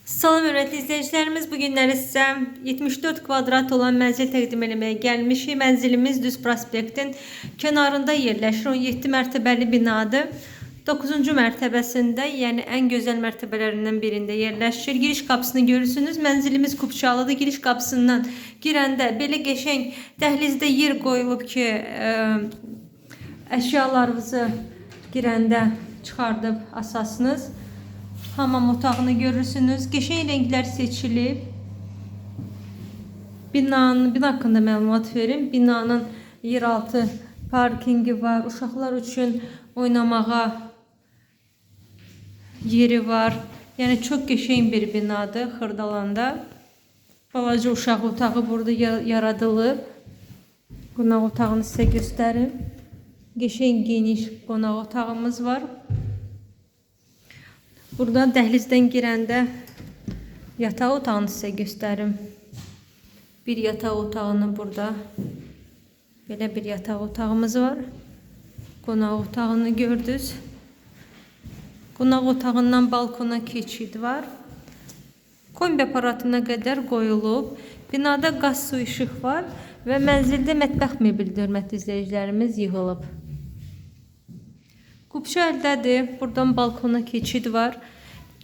Salam hörmətli izləyicilərimiz, bu günləri sizə 74 kvadrat olan mənzil təqdim eləməyə gəlmişik. Mənzilimiz Düz Prospektin kənarında yerləşir. 17 mərtəbəli binadır. 9-cu mərtəbəsində, yəni ən gözəl mərtəbələrindən birində yerləşir. Giriş qapısını görürsünüz. Mənzilimiz Kupçalıdır. Giriş qapısından girəndə belə qəşəng dəhlizdə yer qoyulub ki, əşyalarınızı girəndə çıxardıb asasınız. Hamam otağını görürsünüz. Qəşəng rənglər seçilib. Bina haqqında məlumat verim. Binanın yeraltı parkingi var. Uşaqlar üçün oynamağa yeri var. Yəni çox qəşəng bir binadır Xırdalanda. Balaca uşaq otağı burada yaradılıb. Qonaq otağını sizə göstərim. Qəşəng geniş qonaq otağımız var. Buradan dəhlizdən girəndə yataq otağını sizə göstərim. Bir yataq otağını burada belə bir yataq otağımız var. Qonaq otağını gördünüz. Qonaq otağından balkona keçid var. Kombi aparatına qədər qoyulub. Binada qaz, su, işıq var və mənzildə mətbəx mebeli də hörmətli izləyicilərimiz yığılıb. Kupça əldədir. Buradan balkona keçid var.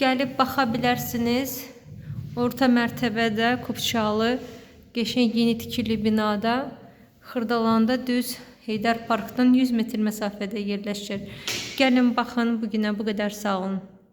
Gəlib baxa bilərsiniz. Orta mərtəbədə kupçalı, qəşəng yeni tikili binada Xırdalanda düz Heydər Parkdan 100 metr məsafədə yerləşir. Gəlin baxın. Bu günə bu qədər, sağ olun.